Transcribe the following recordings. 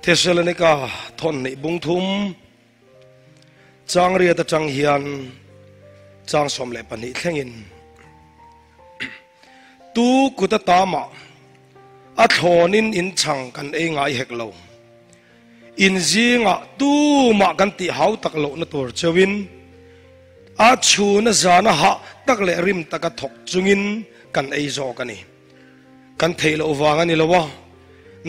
Thesalonika thawn hnih bung thum chang riat atang hian chang 12 thlengin tu kut atama a thlawnin in chhang kan ei ngai hek lo. In zingah tumah kan tih hau tak lohna tur cheuhin a chhuna zana hah tak leh rim taka thawk chungin kan ei zawk a ni. Kan theih loh vang a ni lo a,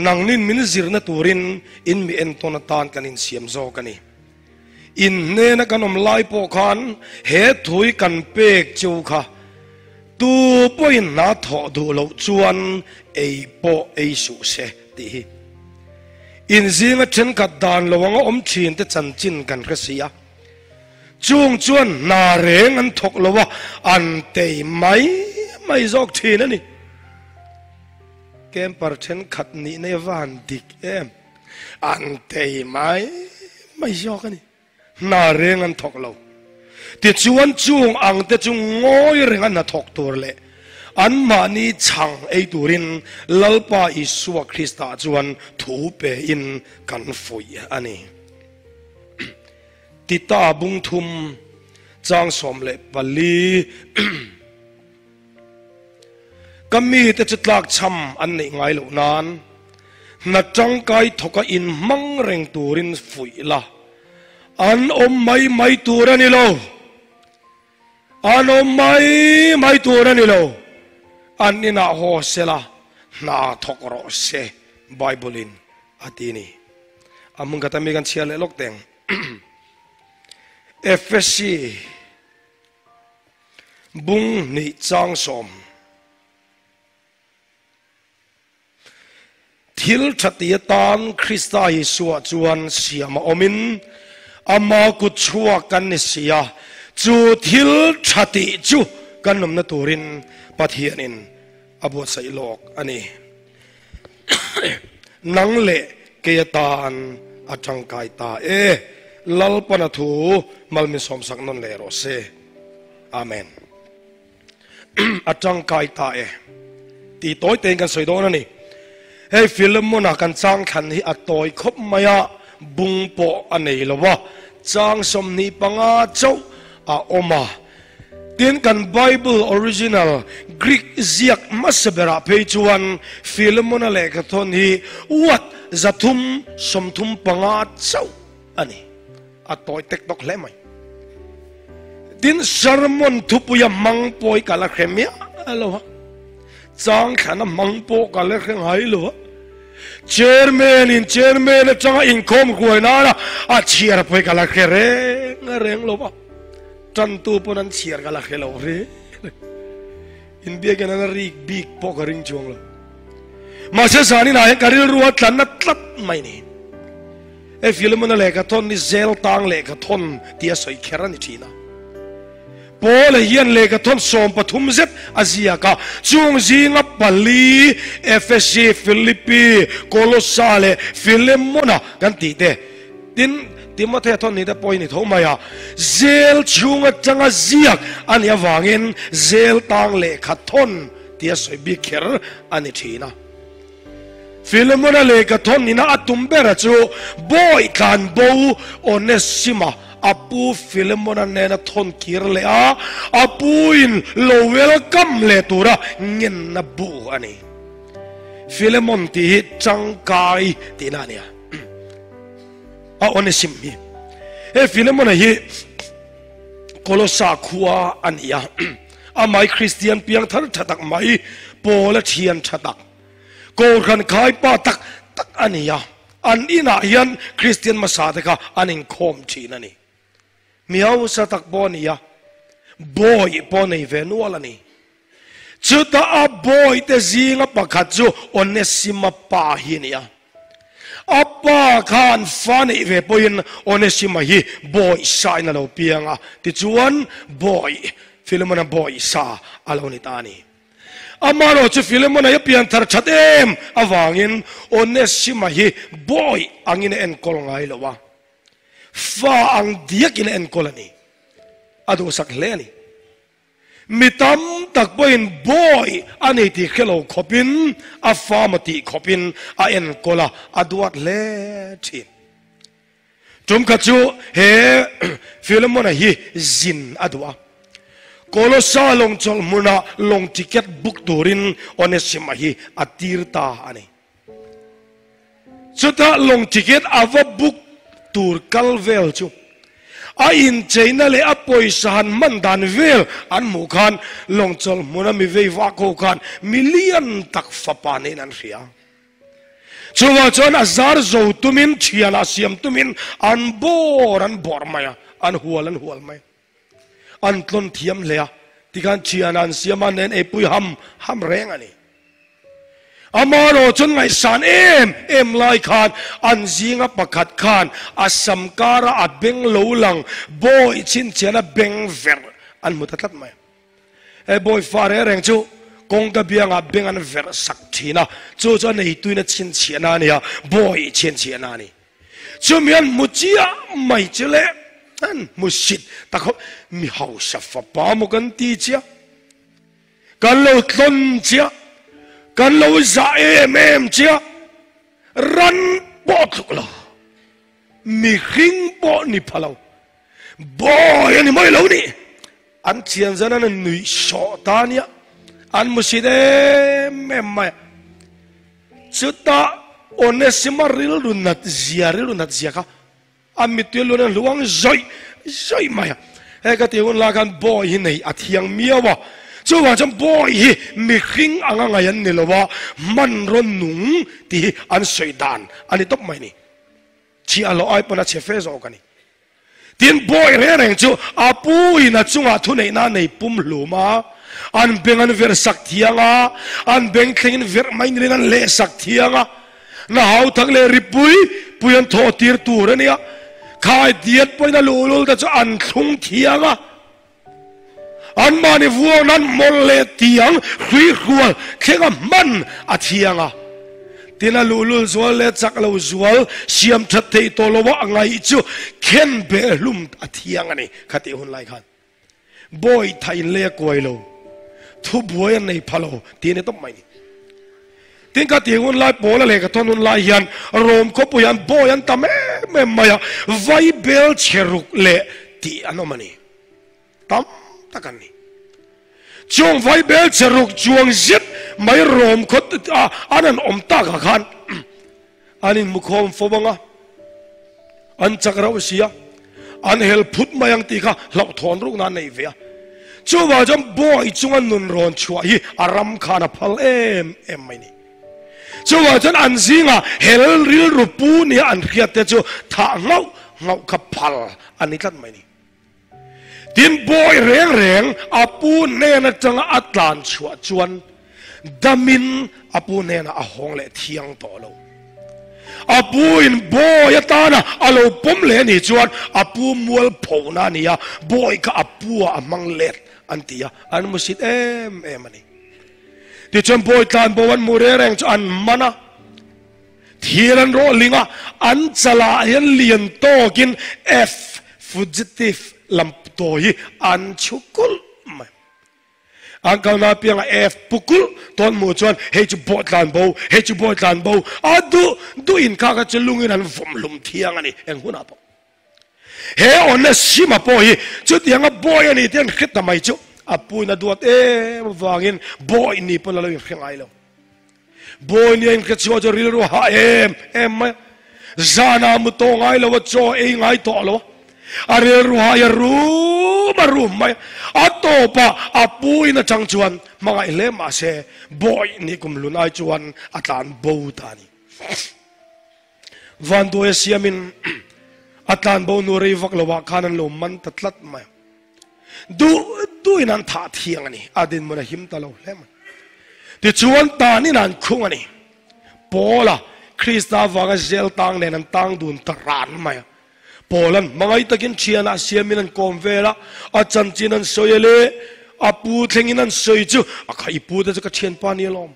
nangnin min zirna turin in mi entawn atan kan insiam zawk a ni. In hnena kan awm lai pawh khan he thui kan pek cheu kha tu pawhin hna thawh duh loh chuan ei pawh ei suh se tih hi. In zinga thenkhat dan lo anga awm thin te chanchin kan hre si a, chung chuan hna reng an thawk lo a, an tei mai mai zawk thin a ni. Camper thenkhat nihna hi va han dik em? An tei mai mai zawk a ni. Hna reng an thawk lo. Tichuan chung ang te chu ngawi reng a hna thawk tur leh anmahni chhang ei turin Lalpa Isua Krista chuan thu pe in kan fuih a ni. Tita bung thum chang 14. Ka mite chu tlakchham an neih ngai loh nan hna tangkai thawka inhmang reng turin fuih la, an awm mai mai tur a ni lo, an awm mai mai tur a ni lo, an inah haw sela hna thawk rawh se, Bible-in a ti ni. A hmun khat ami kan chhiar leh lawk teng. Efesi. Bung hnih chang sawm. Thil tha ti atan Krista Isua chuan siam a awmin ama kut chhuak kan ni si a, chu thil tha tih chu kan awmna turin Pathianin a buatsaih lawk a ni. Nang leh kei atan a tangkai ta e. Lalpana thu malmin sawmsak nawn leh rawh se. Amen. A tangkai ta e. Ti tawi tein kan sawi dawn a ni. Hei Philemon-a kan chang thlan hi a tawi khawp mai a, bung pawh a nei lo a, chang 25 chauh a awm a. Tin kan Bible original Greek ziak hmasa berah phei chuan Philemon-a lehkhathawn hi wat 335 chauh a ni. A tawi tek tawk hle mai. Tin sermon thupuia hmang pawh hi ka la hre miah lo a. Chang thlana hmang pawh ka la hre ngai lo a. Chairman in chairman atanga inkhawm hruai nana a chhiar pawh hi ka la hre reng reng lo a. Tantu pawn an chhiar ka la hre lo re in biakin an rik bik pawh ka ring chuang lo. Mahse zanin ah hian ka rilru a tlanna tlat mai ni. E Philemon-a lehkha thawn ni zel tang lehkha thawn tih a sawi kher a ni thin a. Paul-a hian lehkha thawn 13 zet a ziak a, chung zinga pali Efesi, Philippi, Kolossa leh Philemon-a kan tih te. Tin, Timothea thawn ni te pawh hi ni tho mai a, zel chhung atanga ziak a nih avangin zel tang lehkha thawn tih a sawi bik kher a ni thin a. Philemon-a lehkha thawn nina a tum bera chu bawi tlan bo Onesima a pu Philemon-a nena thawn kir leh a, a puin lo welcome leh tura ngenna bu a ni. Philemon tih hi tangkai tihna a ni a. A Onesim hi he Philemon-a hi Kolossa khua a ni a, amai Kristian piang thar tha tak mai Paul-a thian tha tak Kohhran khaipa tak tak a ni a, an inah hian Kristian hmasa te kha an inkhawm thin a ni. Mi hausa tak pawh a ni a, bawi pawh nei ve nual a ni. Chutah a bawi te zinga pakhat chu Onesima pa hi a ni a. A pa khan fa neih ve pawhin Onesima hi bawi sa in a lo piang a, tichuan bawi Philemon-a bawi sa a lo ni ta a ni. Amaherawhchu chu Philemon-a hi a pian thar that em avangin Onesima hi bawi angin a enkawl ngai lo a, fa ang diakin a enkawl a ni. A duhsak hle a ni. Mi tam tak pawhin bawi a nei tih hre lo khawpin a fama tih khawpin a enkawl a, a duat hle thin. Tum khat chu he Philemon-a hi zin a duh a. Kolossa lawng chawlh hmunah lawng ticket book turin Onesima hi a tir ta a ni. Chutah lawng ticket a va book tur kal vel chu a incheina leh a pawisa han hman dan vel an hmuh khan lawng chawlh hmuna mi vei vak ho khan mi lian tak fapa niin an hria. Chuvang chuan a zar zo tumin, thianah siam tumin an bawr an bawrh mai a, an hual an hual mai. An tlawn thiam hle a, tikhan thianah an siam a, nen eipui ham ham reng a ni. Amaherawh chuan ngaihsan em em lai khan an zinga pakhat khan a sam kara a beng lo lang bawi chhinchhiahna beng verh an hmu ta tlat mai. He bawifa reng reng chu kawngka biangah beng an verh sak thin a, chu chu a neituin a chhinchhiahna a ni a, bawi chhinchhiahna a ni. Chumi an hmu chiah mai chu le, an hmu sit ta khawp, mi hausa fapa maw kan ti chiah, kan lo tlawn chiah, kan lo zah em em chiah, ran pawh tluk lo, mihring pawh ni pha lo, bawi a ni mai lo ni. An thian zan an nuih sawh ta nia, an mu sit em em mai a. Chutah Onesima rilru nat zia, rilru nat zia kha a mittui a luan a hluang zawih zawih mai a. He ka tih hun lai khan bawi hi nei a thiang miau a, chuvang chuan bawi hi mihring anga ngaih an ni lo a, hmanraw nung tih hi an sawi dan a ni tawp mai ni. Chhiah hlawh ai pawn a chhe fe zawk a ni. Tin, bawi reng reng chu a pu in a chungah thuneihna a nei pum hlum a, an beng an verh sak thiang a, an beng thlengin verh mai nilin an leh sak thiang a, na hau thak leh ri pui pui an thawh tir tur a nia, khai diat pawhin a luhlul te chu an thlung thiang a, anmahni vuak nan mawlh leh tiang hruihrual thlenga hman a thiang a. Tin a luhlul zual leh chak lo zual siam that theih tawh lo a a ngaih chu khen beh hlum a thiang a ni khatih hun lai khan. Bawi tha in lei a kuai lo, thubuai an nei pha lo tih a ni tawp mai ni. Tin ka tih hun lai Paula leh ka thawn hun lai hian Rom khawpui an bawi an tam em em mai a, vai bel chhe ruk leh tih an awm a ni. Tam tak an ni. Chuang vai bel chhe ruk chuang zet mai Rom khaw an han awm takah khan an inmukhawm fo ang a, an chak reuh si a, an hel phut mai ang tih kha hlauhthawn rukna an nei ve a. Chuvang chuan bawi chunga nun rawn chhuah hi a ram khan a phal em em mai ni. Chuvang chuan an zingah hel rilru pu nia an hriat te chu thah nghauh nghauh kha phal a ni tlat mai ni. Tin bawi reng reng a pu hnen atanga a tlan chhuah chuan damin a pu hnenah a hawng leh thiang tawh lo. A pu in bawi atana a lo pawm leh anih chuan a pu mual phona a ni a, bawi kha a pu ah a hmang let an ti a, an hmusit em em a ni. Tichuan bawi tlan bo an hmu reng reng chu an man a. Thil an rawh ling a, an chalah hian lian tawkin F, fugitive, lam tawi hi an chhu kulh mai. An kalna apiangah F pu kulh tawn hmuh chuan hei chu bawh tlan bo, hei chu bawi tlan bo, a duh duh in kha kha chu lungin an vawm hlum thiang a ni eng hunah pawh. He Onesima pawh hi chutianga bawi a ni tih an hre ta mai chu a puin a duat em avangin bawi ni pawn a lo inhre ngai lo. Bawi nia inhre chhuah chu rilru a hah em em mai a, zanah mu tawh ngai lo a, chaw ei ngai tawh lo a, a rilru hah hi a rum a rum mai a, a tawpah a puin atang chuan hmangaih hle mahse bawi ni kum lun ai chuan a tlan bo ta a ni. Vanduai a siamin a tlan bo nu rei vak lovah khan an lo man ta tlat mai a. Duh duhin an thah thiang a ni. A dinhmun a him ta lo hle mai. Tichuan tanin an khung a ni. Paula Krista avanga zel tang nen an tang dun ta ran mai a. Paula'n hmangaih takin thianah siamin an kawm vel a, a chanchin an sawi a le, a pu thlengin an sawi chu, a kha i pu te chu ka thianpa ni alawm.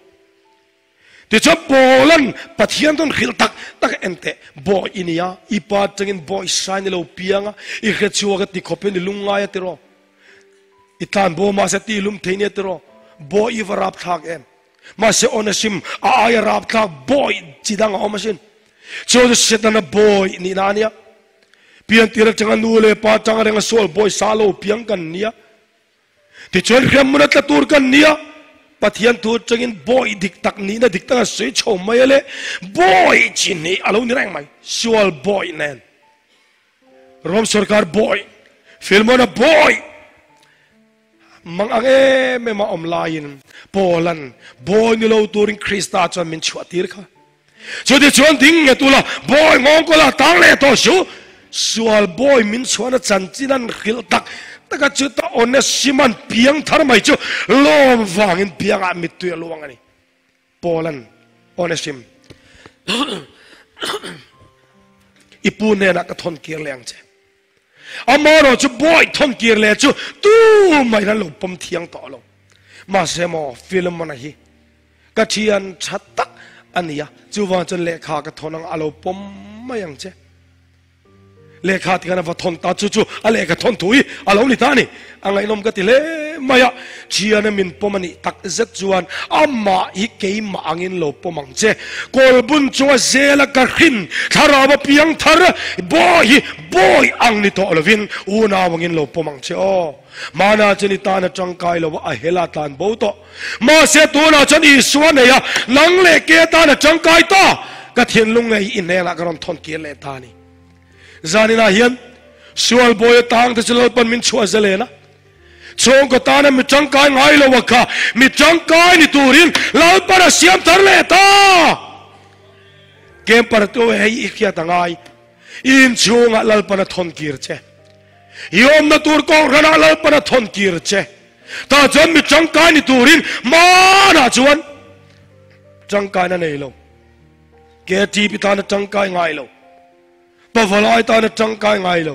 Tichuan Paula'n Pathian rawn hrilh tak tak a en teh, Bawi i nia, i pa atangin bawi sai ni lo piang a, i hre chhuak a ti khawpin i lungngai a tiraw? I tlan bo mahse ti lum thei nia tiraw? Bawi i va rap thlak em? Mahse Onesim a aia rap thlak bawi chi dang a awm asin. Chu chu Setana bawi nihna a nia. Pian tir atanga nu leh pa atanga renga sual bawi sa lo piang kan nia. Tichuan hremhmun a tla tur kan nia. Pathian thu atangin bawi dik tak nihna dik tak a sawi chho mai a le. Bawi chi hnih a lo ni reng mai. Sual bawi nen. Rom sorkar bawi, Filmona bawi mang ang em em a awm laiin Paulan bawi ni lo turin Krista chuan min chhuah tir kha. Chuti chuan ding nge tula bawi nghawng kawla tang leh tawh su. Sual bawi min chhuahna chanchin an hrilh tak taka chuta Onesiman piang thar mai chu lawm vangin biangah mittui a luang a ni. Paulan Onesim i pu hnenah ka thawn kir leh ang che. Amaherawh chu bawi thawn kir leh chu tumah in an lo pawm thiang tawh lo. Mahse maw Philemon-a hi ka thian tha tak a ni a, chuvang chuan lehkha ka thawn ang a lo pawm mai ang che. Lehkha ti khan a va thawn ta, chu chu a lehkha thawn thu hi a lo ni ta a ni. A ngaihnawm ka ti hle mai a, thiana min pawm a nih tak zet chuan amah hi keimah angin lo pawm ang che. Kawlbun chunga zela ka hrin thlarau a piang thar bawi hi bawi ang ni tawh lovin unau angin lo pawm ang che aw. Hmana chuan i tan a tangkai lo a, a hela tlan bo tawh. Mahse tunah chuan Isua nei a, nang leh ke atan a tangkai ta. Ka thinlung ngei i hnenah ka rawn thawn kir leh ta a ni. Zaninah hian sual bawi atang te chu Lalpan min chhuah zalen a, chhungkaw tana mi tangkai ngai lo a kha mi tangkai ni turin Lalpan a siam thar leh ta. Camper tu hei i hriat a ngai. I inchhungah Lalpan a thawn kir che. I awmna tur kawnghrana Lalpan a thawn kir che. Tah chuan mi tangkai ni turin hmanah chuan tangkaina nei lo. KTP tana tangkai ngai lo. Pavalai tana tangkai ngai lo.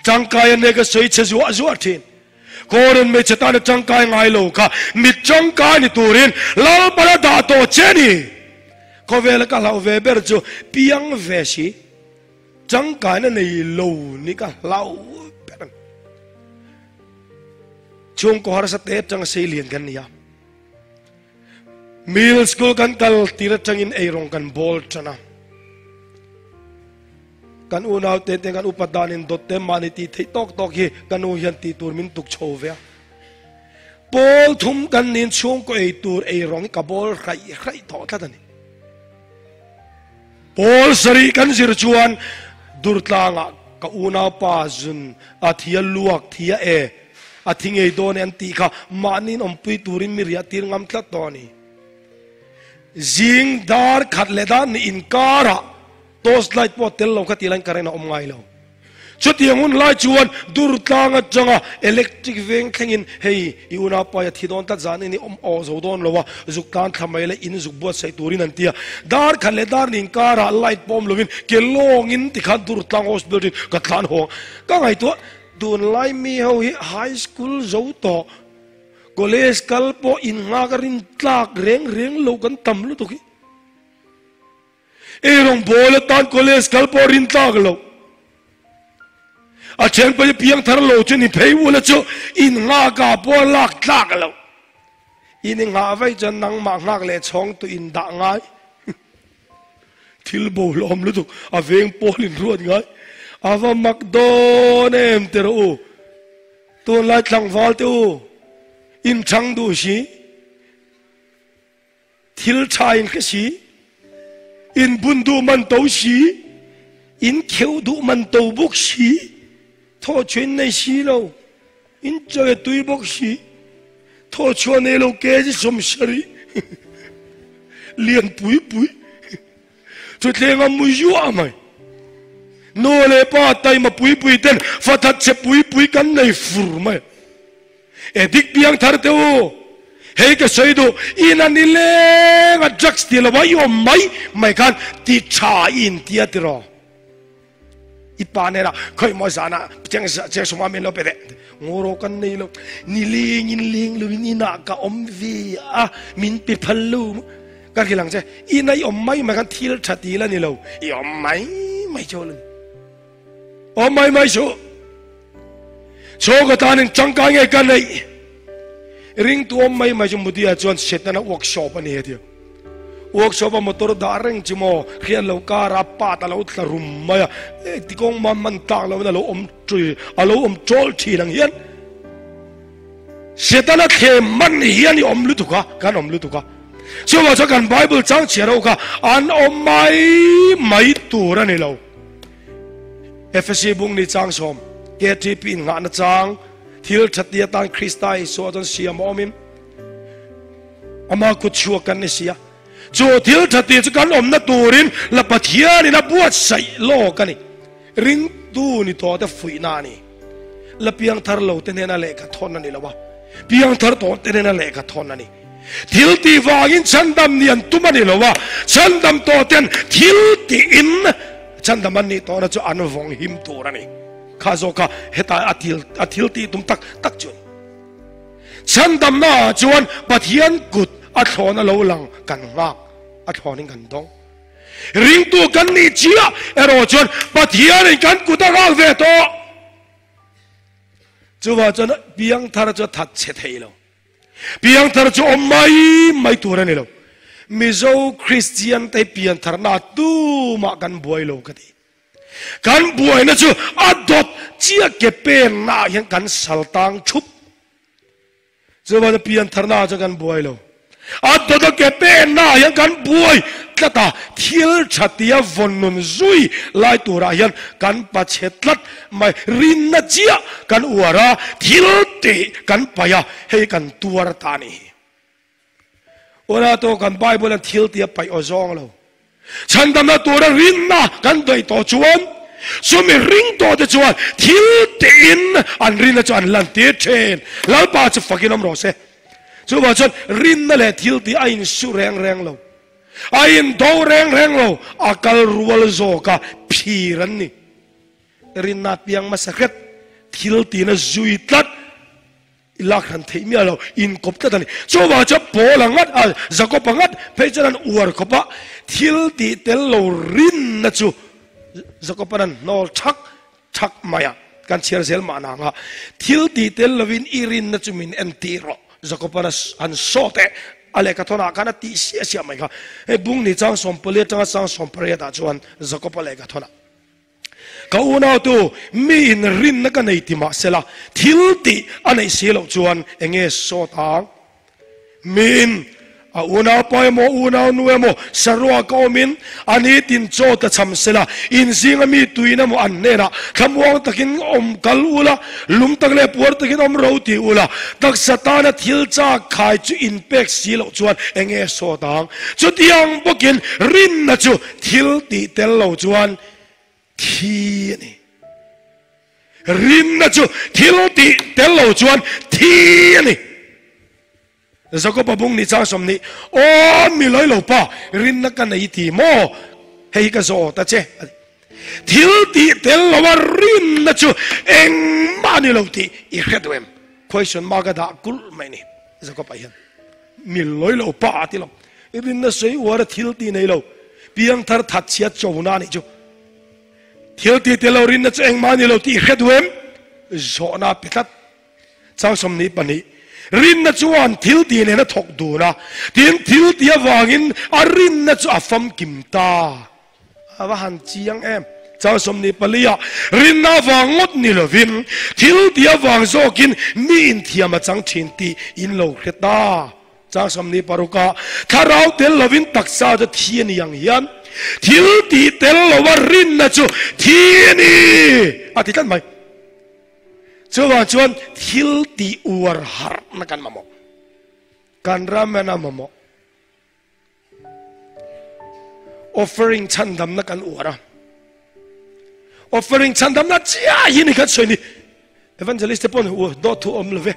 Tangkai a nek a sawi chhe zuah zuah thin. Kawrin hmeichhe tana tangkai ngai lo kha mi tangkai ni turin Lalpan a dah tawh che ni. Khawvela ka hlauh ve ber chu piang ve si. Tangkaina nei lo ni ka hlauh ber ang. Chhungkaw harsa te atanga sei lian kan ni a. Middle school kan kal tir atangin eirawng kan bawl tan a. Kan unau te te kan upat danin dawt te mahni tih theih tawk tawk hi ka nu hian tih tur min tuk chho ve a. Pawl thum kan nin chhungkaw ei tur eirawng hi ka bawl hraih hraih tawh tlat a ni. Pawl sarih kan zir chuan Durtlangah ka unaupa zun a thia luak thia e, a thi ngei dawn e an tih kha mahniin awmpui turin mi riah tir ngam tlat tawh a ni. Zing dar khat leh dar ni inkarah torch light pawh tel lo kha tih laiin current a awm ngai lo. Chutiang hun lai chuan Durtlang atanga electric veng thlengin hei i unaupa hi a thi dawn tlat zan in i awm aw zo dawn lo a, zuk tlan thla mai leh in zuk buatsaih turin an ti a. Dar khat leh dar ning karah light pawm lovin ke lawngin tikhan Durtlang hospital tin ka tlan hawng. Ka ngaihtuah tunlai mi ho hi high school zo tawh college kal pawh in nghak a rin tlak reng reng lo kan tam lutuk hi. Ei rawngbawl atan college kal pawh rin tlak lo. A then pawh hi piang thar lo chu ni phei ula chu in nghak ah pawh a lak tlak lo. In i nghah vaih chuan nangmah nghak leh chhawng tu in dah ngai. Thil bo hlawm lutuk a veng pawl in ruat ngai. A va mak dawn em ti rawh u. Tunlai tlangval te u in chang duh si. Thil tha in ka si, in bun duh man to si, in kheuh duh man to bawk si, thawchuah in nei si lo, in chaw tui bawk si, thawchuah nei lo kg 70 lian pui pui, chuthleng a mu zuah mai. Nu leh pa taima pui pui ten fathat che pui pui kan nei fur mai. E dik piang thar te u, hei ka sawi duh, in a ni leng a drugs ti lo a i awm mai mai khan ti tha i in tia tiraw. I pa nena khawi maw zana cheng cheng suma min lo pe deh. Ngawraw kan nei lo, ni leng in leng lo in inah ka awm ve a, min pe phal lo. Ka hrilh ang che, in a i awm mai mai khan thil tha ti la ni lo, i awm mai mai chu la ni. Awm mai mai suh. Chhawng ka tanin tangkai nge ka neih? Ringtu awm mai mai chu Mudia chuan Setana workshop a ni a ti a. Workshop a motor dah reng chu maw hriat lo kara part a lo tla rum mai a, engti kawng mah man tak lovin a lo awm ṭui a lo awm ṭawl ṭhin ang hian Setana thlem man hian i awm lutuk a, kan awm lutuk a. Chuvang chuan kan Bible chang chhiar ho kha an awm mai mai tur a ni lo. Efesi bung ni chang sawm, KTP innghahna chang, Thil tha ti atan Krista Isua chuan siam a awmin ama kut chhuak kan ni si a. Chu thil tha ti chu kan awmna turin la Pathianin a buatsaih lawk a ni. Ringtu ni tawh te fuihna a ni. La piangthar lo te hnena lehkha thawn a ni lo a, piangthar tawh te hnena lehkha thawn a ni. Thil tih vangin chhandam ni an tum a ni lo a, chhandam tawh ten thil tiin chhandam an nih tawhna chu an vawng him tur a ni. Kha zawk kha heta a thil a thil tih tum tak tak chu a ni. Chhandamna ah chuan Pathian kut a thlawn a lo lang kan nghak, a thlawnin kan dawng. Ringtu kan nih chiah erawh chuan Pathianin kan kut a nghak ve tawh. Chuvang chuan piangthar chu a that chhe thei lo. Piangthar chu awm mai mai tur a ni lo. Mizo Kristian te hi piantharna tumah kan buai lo ka ti. Kan buaina chu a dawt chiah ke penna ah hian kan sal tang thup. Chuvangin piantharna ah chuan kan buai lo. A dawt a ke penna ah hian kan buai tlat a, thil tha tia vawn nun zui lai turah hian kan pachhe tlat mai. Rinna chiah kan uar a, thil tih kan paih a, hei kan tuar ta a nih hi. Ula to kan Bible an thil tia paih aw zawng lo. Chhandamna tura rinna kan daih tawh chuan chumi ring tawh te chuan thil tiin an rinna chu an lan tir thin. Lalpa chu fakin awm rawh se. Chuvang chuan rinna leh thil tih a insu reng reng lo. A indo reng reng lo. A kal rual zawka phir an ni. Rinna piang hmasa hret thil tina zui tlat. I lak hran theih miah lo, inkawp tlat a ni. Chuvang chuan Paul a ngat a, Jakob a ngat phei chuan an uar khawp a, thil tih tel lo rinna chu Jakob-a'n an hnawl thak thak mai a, kan chhiar zel mahna ang a, thil tih tel lovin i rinna chu min en tih rawh, Jakob-a'n a han saw teh a lehkha thawnah khan a tih siah siah mai kha. Hei bung ni chang sawmpali atanga chang sawmpariat ah chuan Jakob-a lehkha thawnah. Ka unautu, mi in rinna ka nei ti mah sela, thil tih a neih si loh chuan eng nge sawt ang? Mi in a unaupa emaw, unau nu emaw saruak a awmin a ni tin chaw ta cham sela, in zinga mi tuin emaw an hnenah thlamuang takin awm kal ula, lum tak leh puar takin awm ro ti ula, taksa tana thil chak khai chu in pek si loh chuan eng nge sawt ang? Chutiang bawkin rinna chu thil tih tel lo chuan thi a ni. Rinna chu thil tih tel lo chuan thi a ni. Jakoba bung ni chang sawm ni, Aw mi lawi lo pa, rinna ka nei ti maw? Hei hi ka zawh ta che a ti. Thil tih tel lo a rinna chu engmah a ni lo tih i hre duh em? Question mark a dah kulh mai ni Jakoba hian. Mi lawi lo pa a ti lo. I rinna sawi uar a thil ti nei lo. Piangthar that chhiat chona a nih chu. Thil ti tel lo rinna chu engmah a ni lo tih i hre duh em? Zawhna a pe tlat. Chang 22. Rinna chuan thil ti nen a thawk dun a, tin thil ti avangin a rinna chu a famkim ta. A va han chiang em! Chang 24 ah rinna avang ngawt ni lovin thil tih avang zawkin mi inthiam a chang thin tih in lo hre ta. Chang 26 ah thlarau tel lovin taksa chu thi a ni ang hian thil tih tel lova rinna chu thi a ni a ti tlat mai. Chuvang chuan thil tih uar harhna kan mamawh. Kan ram hian a mamawh. Offering chhandamna kan uar a. Offering chhandamna chiah hi ni khat sawi ni. Evangelist te pawn u dawt thu awm lo ve.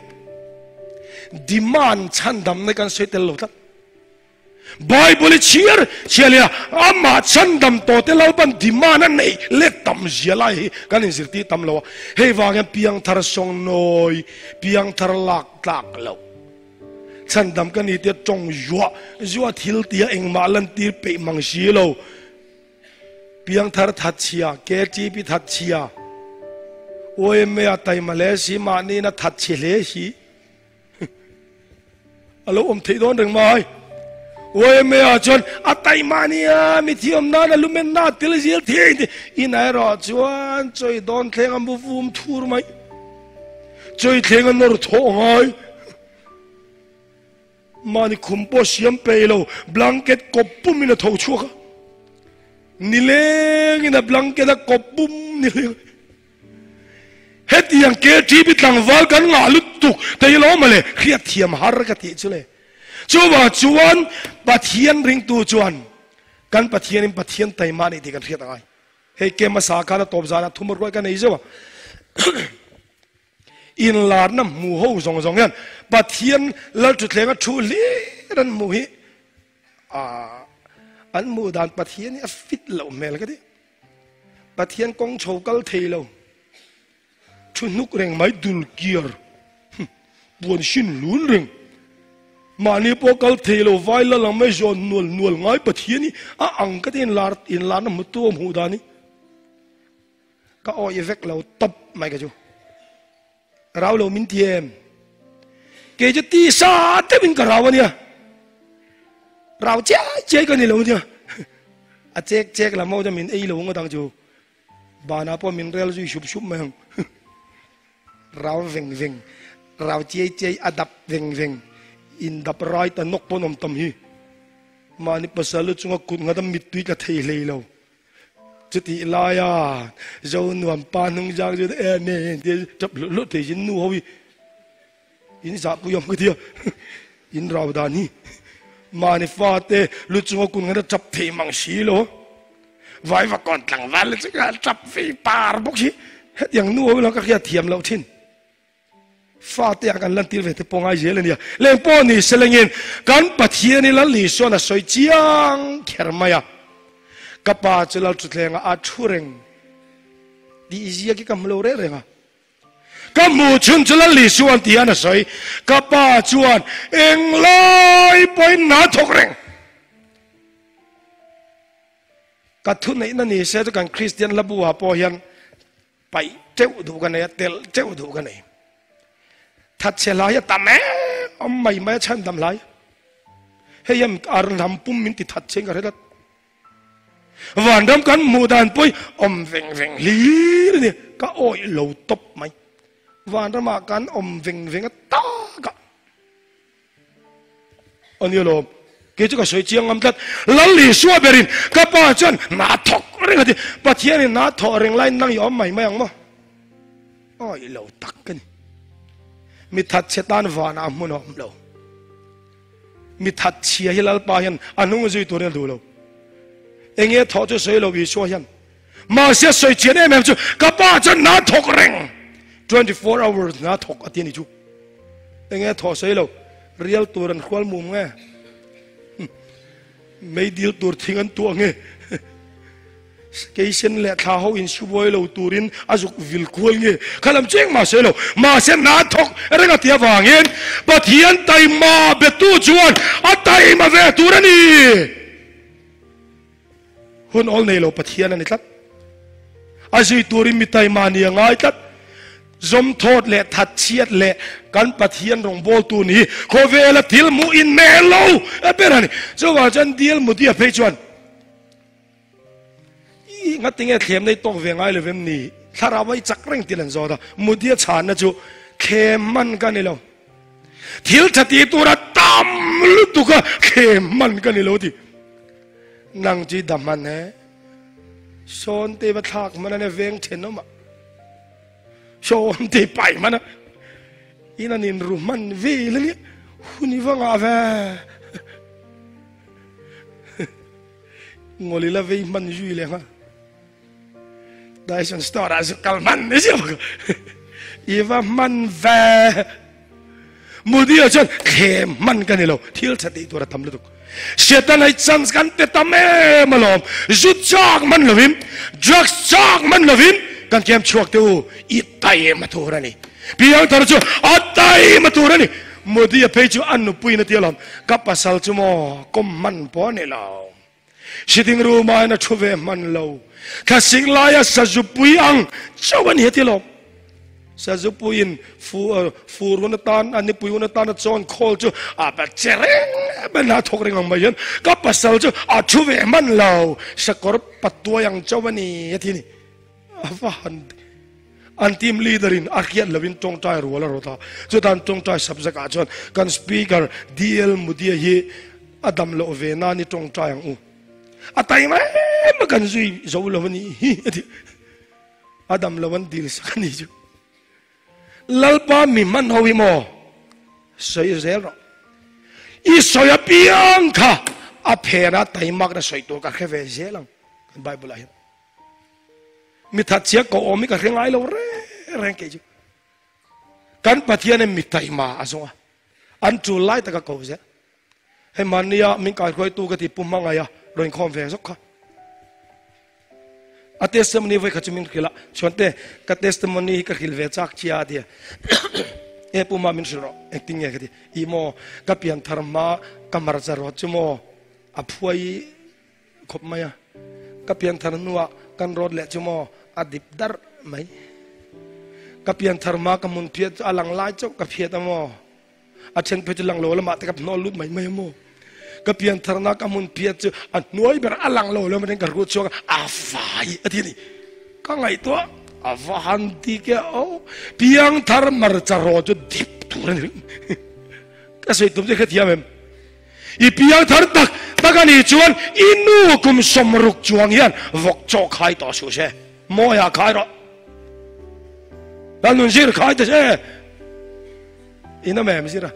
Demand chhandamna kan sawi tel lo tlat. Bible i chhiar chhiar leh a amah chhandam tawh te Lalpan demand a neih let tam zia lai hi kan inzirtir tam lo a. Hei vang hian piangthar sawngnawi, piangthar lak tlak loh. Chhandam ka ni tia tawng zuah zuah thil tia engmah lantir peih mang si lo. Piangthar thatchhia, KTP thatchhia, OMA a taima hle si, mahniin a thatchhe hle si. A lo awm theih dawn reng mai. YMA ah chuan a taima nia mi thiam nan a lumen na tel zel thei ti inah erawh chuan chawi dawn thleng a mu vum thur mai. Chawi thleng a nawr thawh ngai. Mahni khum pawh siam peih lo blanket kawp pum in a tho chhuak a. Nileng in a blanket a kawp pum nileng. Hetiang KTP tlangval kan ngah lutuk te hi lo mawle hriat thiam har ka tih chu le. Chuvang chuan Pathian ringtu chuan kan Pathianin Pathian taima a nih tih kan hriat angai. Hei ke hmasa khan a tawp zanah thum ruai ka nei zeuh a. Inlarna hmu ho zawng zawng hian Pathian Lalthuthleng a thu hlir an hmuh hi an hmuh dan Pathian hi a fit loh hmel ka ti. Pathian kawng chho kal thei lo, thu hnuk reng mai dul kiar, puan hrin lun reng, mahni pawh kal thei lo vai la lang mai zawn nual nual ngai Pathian hi a ang ka ti inlar inlarna hmutu a hmuh dan hi ka awih vek lo tawp mai ka chu. Rau lo min ti em? Kei chu tisa deuhin ka rau a nia. Rau chiai chiai ka ni lo nia. A chek chek lam ho chuan min ei lo ngawt ang chu. Banah pawh min rel zui sup sup mai ang. Rau veng veng, rau chiai chiai a dap veng veng, in dap rai ta nawk pawn awm tam hi. Mahni pasal lu chunga kut nghat a mittui tla thei hlei lo. Chutih laia Zo nuam pa hnung zang chu em em tia tap hlut hlut thei sin nu ho hi in zahpui awm ka tia in rau dan hi mahni fate lu chunga kun ngana tap thei mang si lo vai va kawn tlangval le chu tap vei par bawk hi hetiang nu ho hi ka hriat thiam loh thin. Fate ah kan lantir ve te pawh ngai zel a nia. Leng pawh ni se lengin kan Pathian hi Lal Isuan a sawi chiang kher mai a. Ka pa chu Lal Thutthlengah a thu reng tih ziak hi ka hmu lo reng reng a. Ka hmuh chhun chu Lal Isuan ti hian a sawi. Ka pa chuan englai pawhin hna thawk reng. Ka thuneihna ni se chu kan Kristian hlabu ah pawh hian Paih teuh duh ka nei a, telh teuh duh ka nei. Thatchhe hlai a tam em awm mai mai a chhan dam hlai. Hei hian ar lam pum min ti thatchhe in ka hre tlat. Vanram kan hmuh dan pawh hi awm veng veng hlir a ni. Ka awih lo tawp mai. Vanramah kan awm veng veng a tak a. A ni alawm, kei chu ka sawi chiang ngam tlat. Lal Isua berin ka pa chuan na thawk reng a ti. Pathianin na thawh reng laiin nang i awm mai mai ang maw? Awi lo tak ka ni. Mi thatchhe tan vanah hmun a awm lo. Mi thatchhia hi Lalpa hian a hnung zui turin a duh lo. Enge thawh chu sawi lo Isua hian. Mahse sawi chian em em chu ka pa chuan na thawk reng. 24 hours na thawk a ti a ni chu. Enge thaw sawi lo, rial tur an hrual mum nge? Meidil tur thing an tuah nge? Keisen leh thla ho in subuai lo turin a zuk vil kual nge? Kha lam chu engmah sawi lo, mahse hna thawk reng a ti avangin Pathian taima betu chuan a taima ve tur a ni. Hun awl nei lo Pathian a ni tlat. A zui turin mi taima ni a ngai tlat. Zawmthawt leh thatchhiat leh kan Pathian rawngbawltu ni khawvela thil hmuh inhmel lo a ber a ni. Chuvang chuan Dil Mudia phei chuan i ngatinge thlem nei tawk ve ngai lovem ni? Thlarau a i chak reng til an zawt a. Mudia chhanna chu thlem hman ka ni lo. Thil tha ti tura tam lutuk a thlem hman ka ni lo ti. Nang chi dam hman he. Sawn te va thlak hman ane veng thenawm a. Sawn te pai hman a. In an in ru hman vel ania. Hun i va ngah ve. Ngawli la vei hman zui leh nghal. Dyson store ah zu kal hman ni sia bawk. I va hman ve. Modi ah chuan thlem hman ka ni lo. Thil tha tih tur a tam lutuk. Satan ai chance kan pe tam em alawm. Zu chak hman lovin, drugs chak hman lovin kan kem chhuak te u. I taima tur a ni. Piangthar chu a taima tur a ni. Modi a phei chu a nupui na ti alawm. Ka pasal chu maw kawm hman pawh a ni lo. Sitting room ah hian a thu ve hman lo. Thlasik laia sazupui ang chauh a ni heti lawm. Sazupuiin fur hun atan a nipui hun atan a chawn khawl chu a ba che reng em a thawk reng ang mai hian ka pasal chu a thu ve hman lo sakawr patuai ang chauh a ni a ti a ni. A va han an team leader in a hriat lovin tawngtai rual a rawt a, chutan tawngtai subject ah chuan kan speaker DL Mudia hi a dam loh ve nan i tawngtai ang u. A taima em a kan zui zo lo a ni hi a ti. A dam lo an dil sak a ni chu. Lalpa mi hman ho hi maw sawi zel rawh. I sawi apiang kha a phena taimak na sawi tur ka hre ve zel ang kan Bible ah hian. Mi that chia ko awm hi ka hre ngai lo reng reng kei chu. Kan Pathian in mi taima a zawng a. An tul lai taka ko zel. Hei mahnia min kaihruaitu ka ti pu hmangaih a rawn inkhawm ve zawk kha. A testimony voi kha chu min hrilh a, chuan te ka testimony hi ka hrilh ve chak chia a ti a. E pu ma min hrilh rawh, engtin nge ka ti. I maw ka pian thar hma ka hmarcha rawt chu maw a phuai khawp mai a. Ka pian thar hnuah kan rawt leh chu maw a dip darh mai. Ka pian thar hma ka hmun phiat chu a lang lai chauh ka phiat a maw. A then phei chu lang lo lamah te ka hnawl lut mai mai a maw. Ka pian tharna ka hmun phiat chu a hnuai ber a lang lo lam ka ruat chhuak a fai a ti a ni. Ka ngaihtuah a va han dik e aw. Piang thar hmarcha raw chu dip tur a ni. Ka sawi tum che hrethiam em? I piang thar tak tak a nih chuan i nu kum 60 chuang hian vawk chaw khai tawh suh se. Mawiah khai rawh. Lalnun zir khai ta se. Ina mem zira.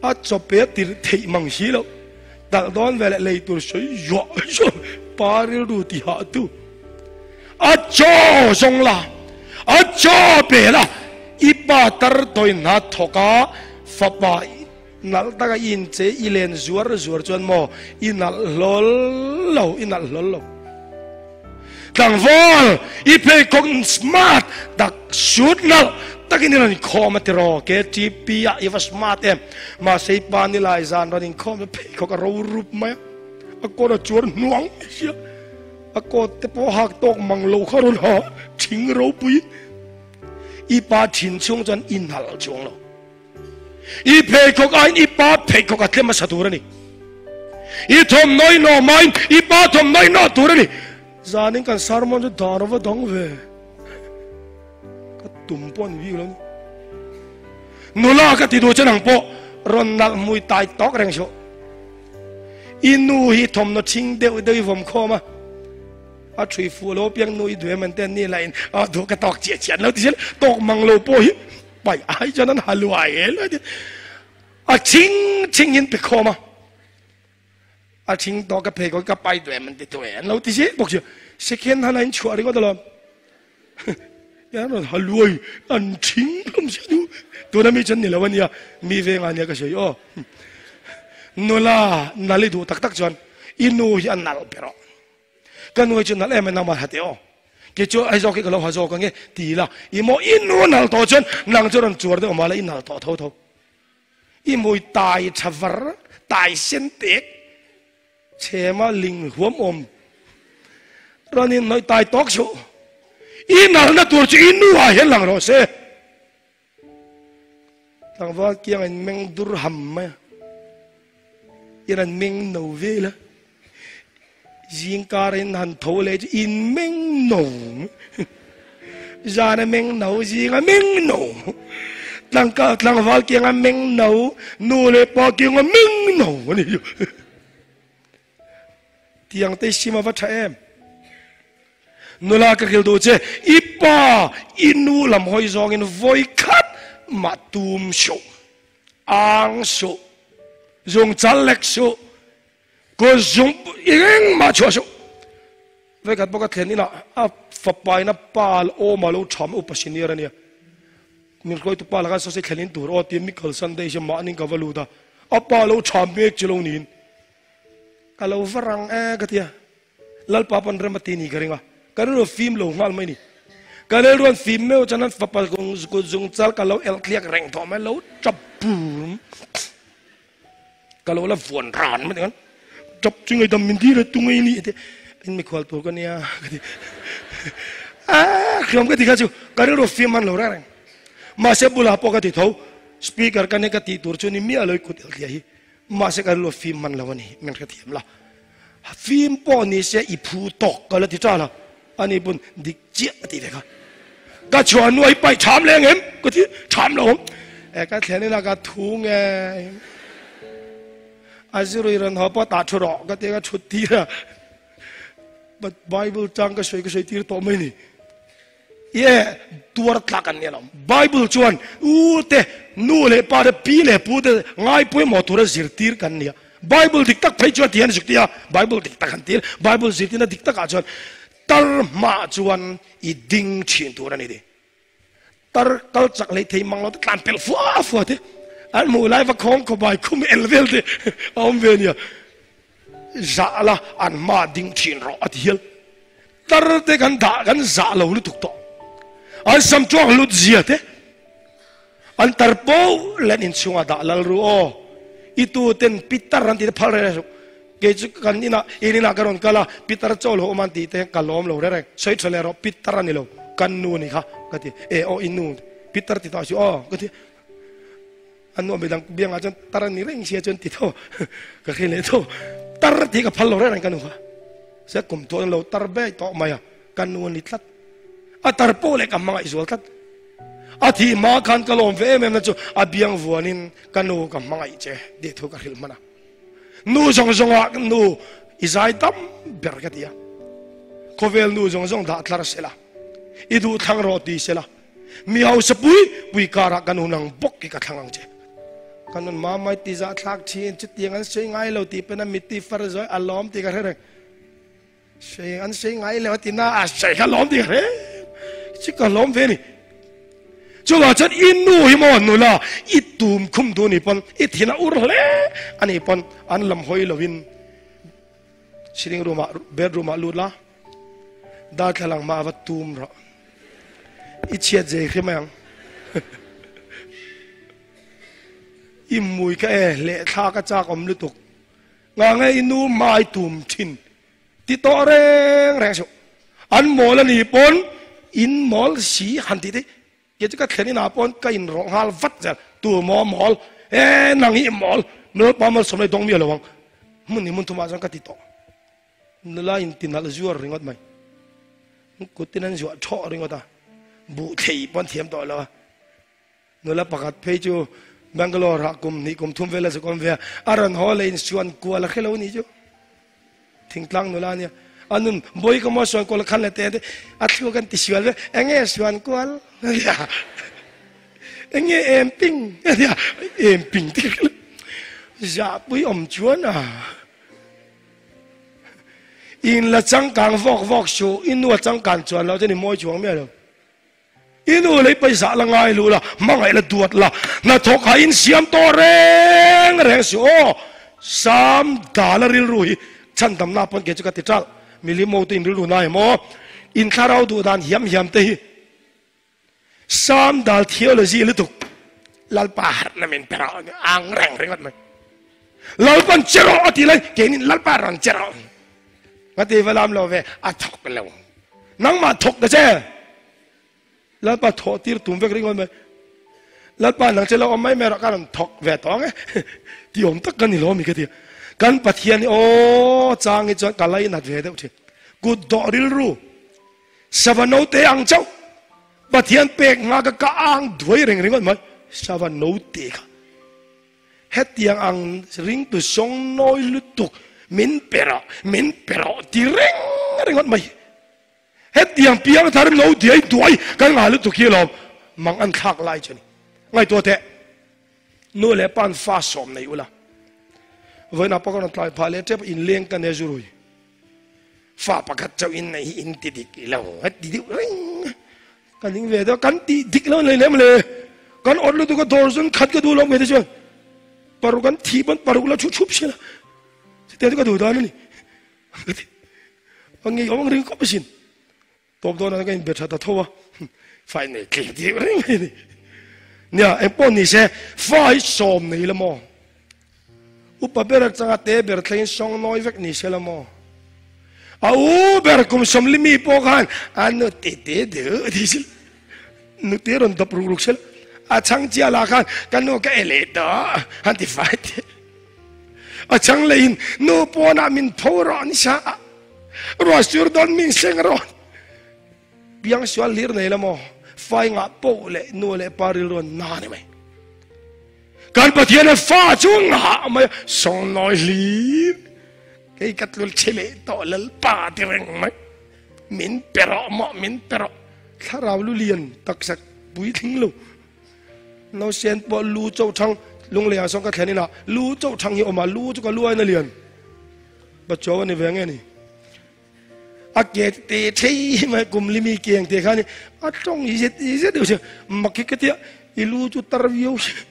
A chawpe tir theih mang si lo. Dal dawn ve leh lei tur sawi zuah zuah pa rilru ti hah tu. A chaw zawng la, a chaw pe la, i pa tar tawi hna thawk a fapa nalh taka i inche i len zuar zuar chuan maw i nalh hlawl lo, i nalh hlawl lo. Tlangval, i pheikhawk smart tak suit nalh takin i rawn inkhawm a tiraw? KTP ah i va smart em? Mahse i pa ni lai zan rawn inkhawm chu pheikhawk a ro rup mai a, a kawr a chuar hnuang mai sia, a coat te pawh hak tawk mang lo kha rawn ha thing ropui. I pa thin chhung chuan i nalh chuang lo. I pheikhawk aiin i pa pheikhawk a tlem hmasa tur a ni. I thawmhnaw i nawh hmain i pa thawmhnaw i nawh tur a ni. Zanin kan sermon chu dan a va dang ve. Ka tum pawh a ni bik lo ni. Nula ka ti duh che nang pawh rawn nalh hmui tai tawk reng suh. I nu hi thawmhnaw thing deuh deuh i vawm khawm a. A thui fuh lo piang nu i duh em an te an ni lahin a duh ka tawk chiah chiah an lo ti zel. Tawk mang lo pawh hi Pai ai chuan an ha luai el a ti. A ching ching in pe khawm a. A ching tawh ka phei ko ka pai duh em an ti tu e an lo ti zel bawk chu. Second hand a in chhuah ringawt alawm. Yan rawn ha luai an ching hlawm sia du. Tuna mi chuan ni lo ania mi veng ania ka sawi aw. Nula nal i duh tak tak chuan i nu hi a nal ber aw. Ka nu hi chu nalh em a nangmah ha teh aw. Kei chu hei zawk hi ka lo ha zawk ange ti ila i maw i nu nalh tawh chuan nang chu rawn chuar deuh mah la i nalh tawh tho tho. I mui tai tha var tai sen tek chhema ling huam awm rawn in hnawih tai tawk suh. I nalhna tur chu i nu ah hian lang rawh se. Tlangval kiang in meng dur ham mai a, i rawn meng no vel a, zingkar in han tho leh chu in meng no, zan a meng no, zing a meng no, tlangval kiang a meng no, nu leh pa kiang a meng no a ni chu. Tiang te sim a va tha em. Nula ka hril duh che, i pa i nu lam hawi zawngin vawi khat mah tum suh, ang suh, zung chal lek suh, kut zung engmah chhuah suh. Vawi khat bawk a thlen inah a fapa in a pa awm a lo tham upa senior a nia. Min hruaitu pa lakah sausage thlen in tur aw tiin mi kalsan daih hi mahni ka va lut a, a pa lo tham mek chu lo niin. Ka lo va rang e ka ti a. Lalpa pawn rem a ti ni ka ring a, ka rilru fim lo nghal mai ni. Ka rilru an fim meuh chuan an fapa kut zung chal ka lo elh tliak reng tawh mai, lo tap bur ka lo la vuan ran mai tikhan tap chu ngei dam min dir a tu ngei ni te in mikhual tur ka nia ka ti. Hriam ka ti kha chu ka rilru fim man lo reng reng. Mahse bulah pawh ka ti tho, speaker ka nia ka tih tur chu ni miah lo i kut elh tliah hi. Mahse ka rilru fim man lo a ni, min hrethiam la. Fim pawh ni se i phu tawk ka la ti ṭal a, ani pawn dik chiah a ti ve kha. Ka chhuah hnuah i paih ṭham leh ang em? Ka ti ṭham lo awm. E ka thlen inah ka thu nge. A zirui rawn haw pawh tah ṭhu rawh ka ti a, ka ṭhut tir a. But Bible chang ka sawi ka sawi tir tawh mai ni. Ye tuar tlak an ni alawm. Bible chuan u te nu leh pa te pi leh pu te ngai pawimawh tura zirtir kan ni a. Bible dik tak phei chuan ti hian a zuk ti a, Bible dik tak an tir. Bible zirtirna dik takah chuan tar hmaah chuan i ding thin tur a ni ti. Tar kal chak leh thei mang lo te tlan pelh fua fua te an hmuh lai va khawng khawpai khum el vel te a awm ve nia. Zah la an hma ding thin rawh a ti hial. Tar te kan dah kan zah lo lutuk tawh. An sam tuak lut zia te an tar po len inchhunga dah lal ru aw. I tu ten pitar an ti te phal reng reng. Kei chu kan inah in inah ka rawn kal a, pitar chaw lo awm an tih te ka lawm lo reng reng. Sawi tha leh rawh pitar a ni lo, kan nu ni kha ka ti. E aw i nu pitar ti tawh si aw ka ti. A nu midang biangah chuan tar a ni reng sia chuan ti tho ka hre leh tho. Tar tih ka phal lo reng reng ka nu kha. Se kum tuah lo tar ber tawh mai a, ka nu a ni tlat. A tar pawh leh ka hmangaih zual tlat. A thih hma khan ka lawm ve em em na chu a biang vuanin ka nu ka hmangaih che tih thu ka hrilh hman a. Nu zawng zawngah nu i zai tam ber ka ti a. Khawvel nu zawng zawng dah tlar sela, i duh thlang rawh ti sela, mi hausa pui pui karah ka nu nang bawk hi ka thlang ang che. Ka nun mamai ti zah thlak thin, chutiang an sawi ngai lo tih pawn a mitti far zawi a lawm tih ka hre reng. Sawi an sawi ngai lo a ti na a sawi kha lawm tih ka hre chu ka lawm ve ni. Chuvang chuan i nu hi maw nula i tum khum duh ni pawn i thin a ur hle a ni pawn an lam hawi lovin sitting room ah bedroom ah lut la darthlalang hma va tum rawh i chhiat zei hrim mai ang. I mui ka e leh thla ka chak awm lutuk. Nga nge i nu mai tum thin ti tawh reng reng suh. An mawl a ni pawn in mawl si han tih te ke chu ka thlen inah pawn ka in rawh nghal vat zel tu maw mawl e nang hi i mawl Lalpa malsawm leh dawng miah lo ang hmun hi hmun thumah chuan ka ti tawh. Nula in ti nalh zuar ringawt mai. Kut in an zuah thawh ringawt a buh thlei pawn thiam tawh lo a. Nula pakhat phei chu Bangalore ah kum hnih kum thum vel a zuk awm ve a, a rawn haw leh in suan kual a hrelo ni chu. Thingtlang nula ania. A nun bawi ka maw suan kual a khan leh te te a thlu kan ti sual ve. Enge suan kual? Ania. Enge em ping? Ania. Em ping ti ka zahpui awm chuan a. In la changkang vawk vawk suh, i nu a changkan chuan loh chuan i mawi chuang miah lo. I nu lei paisa la ngai luh la, hmangaih la duat la, hnathawk ha in siam tawh reng reng si aw. Sam dala rilru hi chhandamna pawn kei chu ka ti ṭalh. Milim ho te in rilru na em aw. In thlarau duh dan hiam hiam te hi Sam dal theology lutuk Lalpa harhna min pe rawh ang reng ringawt mai. Lalpan che rawh a ti lai keinin Lalpa rawn che rawh. Ka ti va lam lo ve a thawk lo. Nangmah thawk ta che. Lalpa thawh tir tum vek ringawt mai. Lalpa nang che lo awm mai mai rawh ka rawn thawk ve tawh ang e. Ti awm tak ka ni lo mi ka ti. Kan Pathian hi aw chang hi chuan ka lainat ve deuh thin. Kut dawh rilru sava note ang chauh Pathian pek nga ka ka ang duai reng ringawt mai. Sava note kha. Hetiang ang ringtu sawng nawi lutuk min pe rawh, min pe rawh ti reng ringawt mai. Hetiang piang thar lo diai duai kan ngah lutuk hi alawm mang an thlak lai chu a ni. Ngaihtuah teh, nu leh pa an fa sawm nei ula, vawiinah pawh ka rawn tlai phah leh tep inleng ka nia zurui. Fa pakhat chauh in nei hi in ti dik lo, a ti deuh reng. Ka ning ve deuh, kan tih dik lo nei lem le. Kan awt lutuk a dawr zun khat ka duh lo mai te chuan paruk an thih pawn paruk la thu thup sia la. Chutiang chu ka duh dan a ni. A ngei awm ang ring khawp asin. Tawp dawn ah ka inbe tha ta tho a, fa in nei tlem deuh reng mai a ni. Nia, engpawh ni se, fa hi sawm nei la maw? Upa ber atanga te ber thlengin sawng nawi vek ni se la maw? A u ber kum 40 mi pawh khan a nute te deuh ti sila nute rawn dawp ruk ruk sila a chhang chiah lah khan ka nu ka e leh tawh han ti fai te a chhang leh in nu pawnah min tho rawh ni sa a ruah sur dawn min seng rawh piang sual hlir nei la maw fai ngah poh leh nu leh pa rilru an na ni mai kan Pathian a fa chu ngah mai sawng nawi hlir Kei ka tlul che leh tawh Lalpa ti reng mai. Min pe rawh maw, min pe rawh. Thlarau lu lian taksa puitling lo. Nausen pawh lu cho thang lunglei ah sawn ka thlen inah lu cho thang hi awm a, lu chu ka lu aiin a lian. Pachuau a ni ve nge ni. A ke te thei mai kum limi keng te khan a tawng i zet i zet deuh sia mak hi ka tia i lu chu tar viau sia.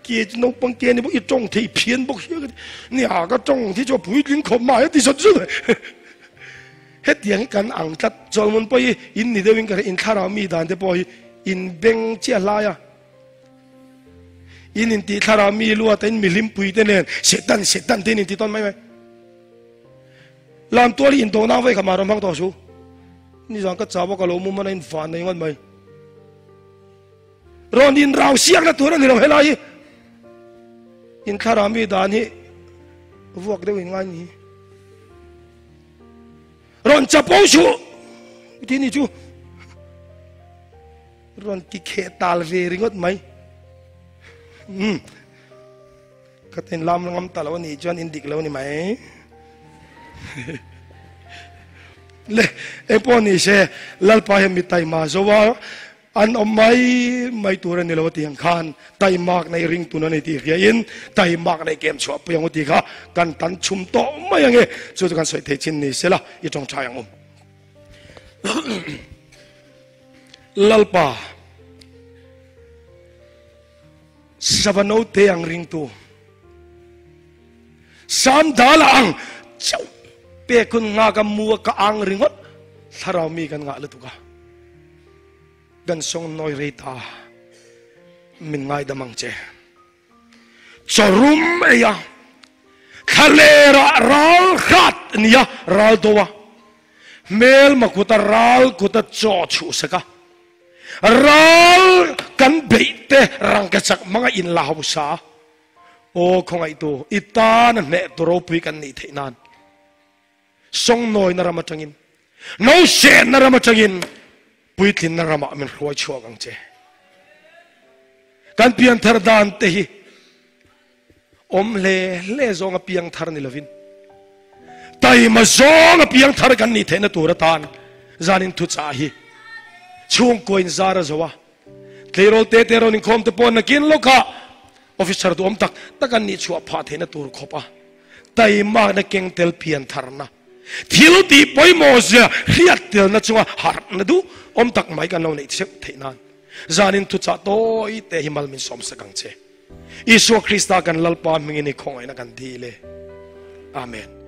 Ke chu naupang ke a ni bawk, i tawng thei phian bawk sia ka ti. Ni a ka tawng hi chu a puitling khawp mai a ti zawt zawt mai. Hetiang hi kan ang tlat, Chawlhmun pawh hi in ni deuhin ka hria, in thlarau mi dan te pawh hi in beng chiah hlai a. In intih thlarau mi luat a in mihlimpui te nen Satan Satan te in inti tawn mai mai. Lamtual hi in do nang vei kha mah rawn hmang tawh suh. Nizan ka chau a ka lo mu man a in van nei ngawt mai. Rawn in rau siakna tur a ni lo helai hi. In thlarau mi dan hi vuak deuh in ngai ni. Rawn chapo suh ti ni chu. Rawn ti kheh tal ve ringawt mai. Hmm. Ka tin lam ngam ta lo ni chuan in dik lo ni mai. Le, engpawh ni se Lalpa hian mi taima zo a. An awm mai mai tur a ni lo a tih ang khan taimak nei ring tun a ni tih hriain taimak nei kem chhuah pui ang u tih kha kan tan chhum tawh mai ang e. Chu chu kan sawi thei chin ni sela i tawngtai ang u. Lalpa Savano te ang ringtu Samdala ang chauh pek hun nga ka mu a ka ang ringawt thlarau mi kan ngah lutuk a. Kan sawng nawi rei ta, min ngaidam ang che. Chawrum ei a, thlalera ral hrat nia ral do a, hmelma kuta ral kuta chaw chhuhsak a, ral kan beih te rangkachak hmanga in la hausa a, aw khawngaihtu i tana hneh tu ropui kan nih theih nan. Sawngnawi na ram atangin, Nosen na ram atangin puitlin na ramah min hruai chhuak ang che. Kan pianthar dan te hi awm hle hle zawng a piangthar ni lovin taima zawng a piangthar kan nih theihna tur atan zanin thuchah hi chhungkaw in zar a zo a, tleirawl te te rawn inkhawm te pawh nakin lawkah officer duhawm tak tak an nih chhuah phah theihna tur khawp a. Taimakna keng tel pian tharna, thil tih pawimawh zia hriat telna chunga harhna duh awm tak mai kan lo neih theuh theih nan zanin thuchah tawi te hi mal min sawmsak ang che. Isua Krista kan Lalpa hmingin i khawngaihna kan dil e. Amen.